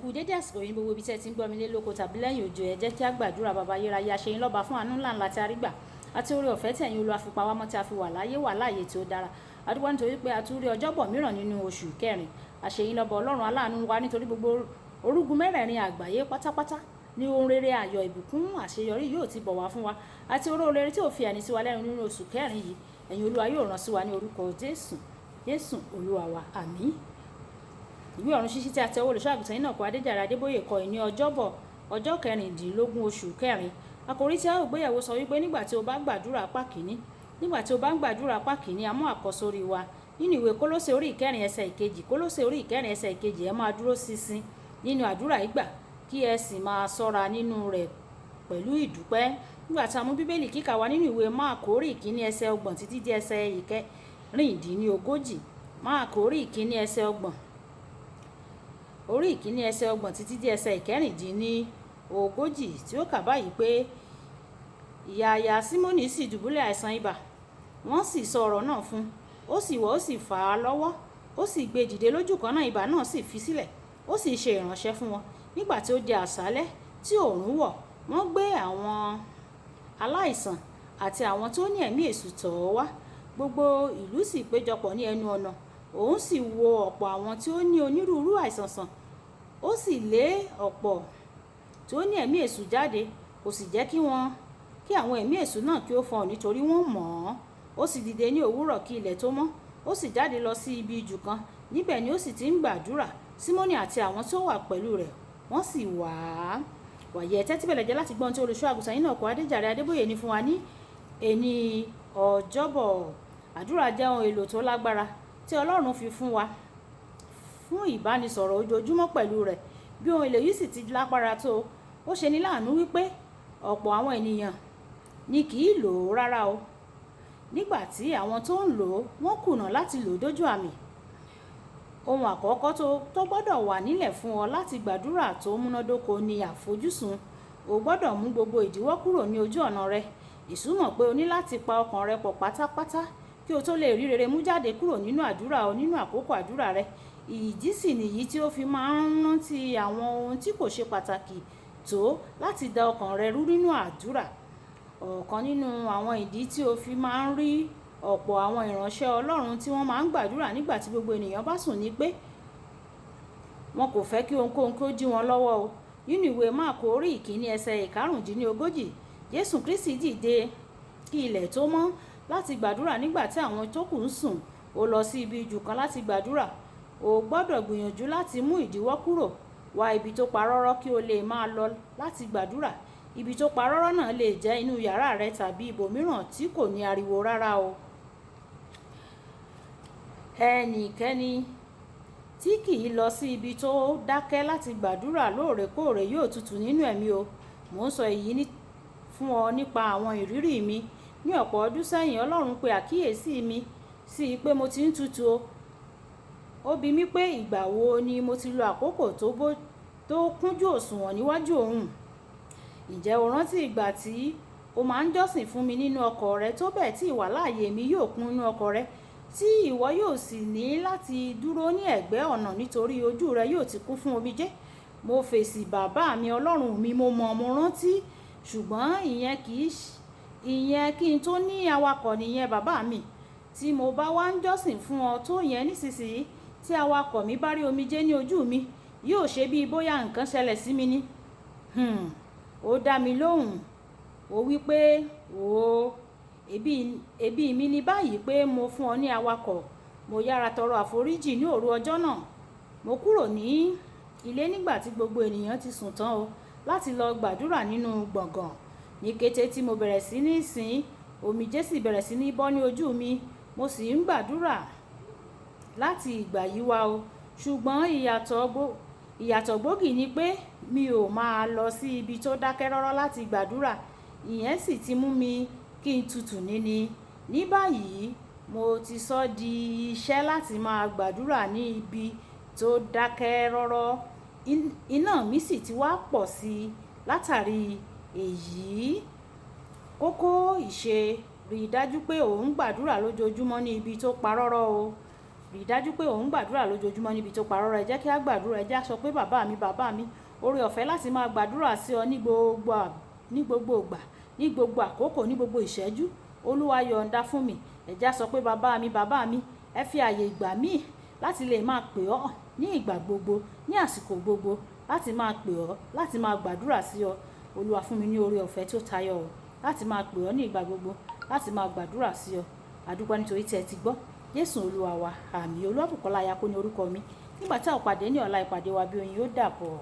Kú dédé àsìkò yìí ní gbogbo ibi tí ẹ ti ń gbọ́ mi lé lóko tàbí lẹ́yìn òjò. Ẹ jẹ́ kí a gbàdúrà. Bàbá ayérayé, a ṣe yín lọ́ba fún àánú ńlá ńlá tí a rí gbà àti oore ọ̀fẹ́ tí ẹ̀yin Olúwa fi pa wá mọ́ tí a fi wà láyé wà láàyè tí ó dára. A dúpẹ́ nítorí pé a tún rí ọjọ́bọ̀ mìíràn nínú oṣù kẹrin. A ṣe yín lọ́ba Ọlọ́run aláàánú wa, nítorí gbogbo orúgun mẹ́rẹ̀ẹ̀rin àgbáyé pátápátá ní ohun rere, ayọ̀, ìbùkún, àṣeyọrí yóò ti bọ̀ wá fún wa, àti oore rere tí ò fi ẹni sí wa lẹ́nu nínú oṣù kẹrin yìí, ẹ̀yin Olúwa yóò rán sí wa ní orúkọ Jésù. Jésù Olúwa wa, àmín. Ìwé ọ̀run ṣíṣí tí a tẹ ọwọ́ olùṣọ́ àgùntàn Enoch Adéjàre Adébóyè kọ ní Ọjọ́bọ̀, ọjọ́ 16 oṣù kẹrin. Àkòrí tí a ó gbéyẹ̀wò sọ wípé, "Nígbà tí o bá gbàdúrà", apá kìíní. Nígbà tí o bá ń gbàdúrà, apá kìíní. A mú àkọ́sórí wa nínú ìwé Kólósè orí 4 ẹsẹ̀ 2. Kólósè orí 4 ẹsẹ̀ 2: "Ẹ máa dúró ṣinṣin nínú àdúrà ìgbà, kí ẹ sì máa ṣọ́ra nínú rẹ̀ pẹ̀lú ìdúpẹ́." Nígbà tí a mú Bíbélì kíkà wá nínú ìwé Máàkù orí 1 ẹsẹ̀ 30 títí dé ẹsẹ̀ 36. Máàkù orí 1 ẹsẹ̀ 30, orí 1 ẹsẹ̀ 30 títí dé ẹsẹ̀ 36, tí ó kà báyìí pé, "Ìyá aya Símónì sì dùbúlẹ̀ àìsàn ibà, wọ́n sì sọ ọ̀rọ̀ náà fún un. Ó sì wọ̀, ó sì fà á lọ́wọ́, ó sì gbé dìde lójú kan náà, ibà náà sì fi sílẹ̀, ó sì ṣe ìránṣẹ́ fún wọn. Nígbà tí ó di àṣálẹ́, tí oòrùn wọ̀, wọ́n gbé àwọn aláìsàn àti àwọn tó ní ẹ̀mí èṣù tọ̀ ọ́ wá. Gbogbo ìlú sì péjọpọ̀ ní ẹnu ọ̀nà. Òun sì wo ọ̀pọ̀ àwọn tí ó ní onírúurú àìsàn sàn, ó sì lé ọ̀pọ̀ tí ó ní ẹ̀mí èṣù jáde, kò sì jẹ́ kí wọn kí àwọn ẹ̀mí èṣù náà kí ó fọhùn, nítorí wọ́n mọ̀ ọ́n. Ó sì dìde ní òwúrọ̀ kí ilẹ̀ tó mọ́, ó sì jáde lọ sí ibi ijù kan. Níbẹ̀ ni ó sì ti ń gbàdúrà. Símónì àti àwọn tí ó wà pẹ̀lú rẹ̀ wọ́n sì wá." Wàyí, ẹ tẹ́tí bẹ̀lẹ̀ jẹ́ láti gbọ́ ohun tí olùṣọ́ àgùntàn Enoch Adéjàre Adébóyè ní fún wa ní èní Ọjọ́bọ̀. Àdúrà jẹ́ ohun èlò tó lágbára tí Ọlọ́run fi fún wa fún ìbánisọ̀rọ̀ ojoojúmọ́ pẹ̀lú rẹ̀. Bí ohun èlò yìí sì ti lágbára tó, ó ṣe ní láàánú wípé ọ̀pọ̀ àwọn ènìyàn ni kì í lò ó rárá o, nígbà tí àwọn tó ń lò ó, wọ́n kùnà láti lò ó dójú àmì. Ohun àkọ́kọ́ tó gbọ́dọ̀ wà nílẹ̀ fún ọ láti gbàdúrà tó múnádóko ní àfojúsùn. O gbọ́dọ̀ mú gbogbo ìdíwọ́ kúrò ní ojú ọ̀nà rẹ. Ìsúnmọ̀ pé o ní láti pa ọkàn rẹ pọ̀ pátápátá kí o tó lè rí rere mú jáde kúrò nínú àdúrà ọ nínú àkókò àdúrà rẹ. Ìdí sì nìyí tí ó fi máa ń rántí àwọn ohun tí kò ṣe pàtàkì tó láti da ọkàn rẹ rú nínú àdúrà. Ọ̀kan nínú àwọn ìdí tí ó fi máa ń rí ọ̀pọ̀ àwọn ìránṣẹ́ Ọlọ́run tí wọ́n máa ń gbàdúrà nígbà tí gbogbo ènìyàn bá sùn ni pé wọn kò fẹ́ kí ohunkóhun kí ó dí wọn lọ́wọ́ o. Nínú ìwé Máàkù orí 1 ẹsẹ̀ 35, Jésù Kristi dìde kí ilẹ̀ tó mọ́ láti gbàdúrà nígbà tí àwọn tó kù ń sùn. Ó lọ sí ibi ijù kan láti gbàdúrà. O gbọ́dọ̀ gbìyànjú láti mú ìdíwọ́ kúrò. Wá ibi tó pa rọ́rọ́ kí o lè máa lọ láti gbàdúrà. Ibi tó pa rọ́rọ́ náà lè jẹ́ inú yàrá rẹ tàbí ibòmíràn tí kò ní ariwo rárá o. Ẹnikẹ́ni tí kì í lọ sí ibi tó dákẹ́ láti gbàdúrà lóòrèkóòrè yóò tutù nínú ẹ̀mí o. Mò ń sọ èyí fún ọ nípa àwọn ìrírí mi. Ní ọ̀pọ̀ ọdún sẹ́yìn, Ọlọ́run pe àkíyèsí mi sí pé mo ti ń tutù o. Ó bi mí pé ìgbà wo ni mo ti lo àkókò tó kúnjú òṣùwọ̀n níwájú òun. "Ǹjẹ́ o rántí ìgbà tí o máa ń jọ́sìn fún mi nínú ọkọ̀ rẹ tó bẹ́ẹ̀ tí ìwàláàyè mi yóò kún inú ọkọ̀ rẹ, tí ìwọ yóò sì ní láti dúró ní ẹ̀gbẹ́ ọ̀nà nítorí ojú rẹ yóò ti kún fún omijé?" Mo fèsì, "Bàbá mi, Ọlọ́run mi, mo mọ̀, mo rántí, ṣùgbọ́n ìyẹn kì í ìyẹn kí n tó ní awakọ̀ nìyẹn, bàbá mi. Tí mo bá wá ń jọ́sìn fún ọ tó yẹn nísinsìnyí, tí awakọ̀ mi bá rí omijé ní ojú mi, yóò ṣe bí bóyá nǹkan ṣẹlẹ̀ sí mi ni." Ó dá mi lóhùn. Ó wí pé, "Ó, ẹbí mi ní báyìí pé mo fún ọ ní awakọ̀." Mo yára tọrọ àforíjì ní òru ọjọ́ náà. Mo kúrò ní ilé nígbà tí gbogbo ènìyàn ti sùn tán o láti lọ gbàdúrà nínú gbọ̀ngàn. Ní kété tí mo bẹ̀rẹ̀ sí ní sìn, omijé sì bẹ̀rẹ̀ sí ní bọ́ ní ojú mi. Mo sì ń gbàdúrà láti ìgbà yìí wá o. Ṣùgbọ́n ìyàtọ̀ gbòógì ni pé mi ò máa lọ sí ibi tó dákẹ́ rọ́rọ́ láti gbàdúrà. Ìyẹn sì ti mú mi kí n tutù níní. Ní báyìí, mo ti sọ di iṣẹ́ láti máa gbàdúrà ní ibi tó dákẹ́ rọ́rọ́. Iná mi sì ti wá pọ̀ sí látàrí èyí. Kókó ìṣe: rí dájú pé ò ń gbàdúrà lójoojúmọ́ ní ibi tó pa rọ́rọ́ o. Rí i dájú pé ò ń gbàdúrà lójoojúmọ́ níbi tó parọ́rọ́. Ẹ jẹ́ kí á gbàdúrà. Ẹ jẹ́ á sọ pé, bàbá mi, bàbá mi, oore ọ̀fẹ́ láti máa gbàdúrà sí ọ ní gbogbo ìgbà, ní gbogbo àkókò, ní gbogbo ìṣẹ́jú, Olúwa yọ̀ǹda fún mi. Ẹ jẹ́ á sọ pé, bàbá mi, bàbá mi, ẹ fi àyè ìgbà mí láti lè máa pè ọ́ ní ìgbà gbogbo, ní àsìkò gbogbo, láti máa pè ọ́, láti máa gbàdúrà sí ọ. Olúwa fún mi ní oore ọ̀fẹ́ tó tayọ o, láti máa pè ọ́ ní ìgbà gbogbo, láti máa gbàdúrà sí ọ. Àdúpẹ́ nítorí tí ẹ ti gbọ́. Jésù Olúwa wa. Àmín. Olúwabùkọ́lá Ayako ní orúkọ mi. Nígbà tí a ó pàdé ní ọ̀la, ìpàdé wa bí oyin, ó dàbọ̀.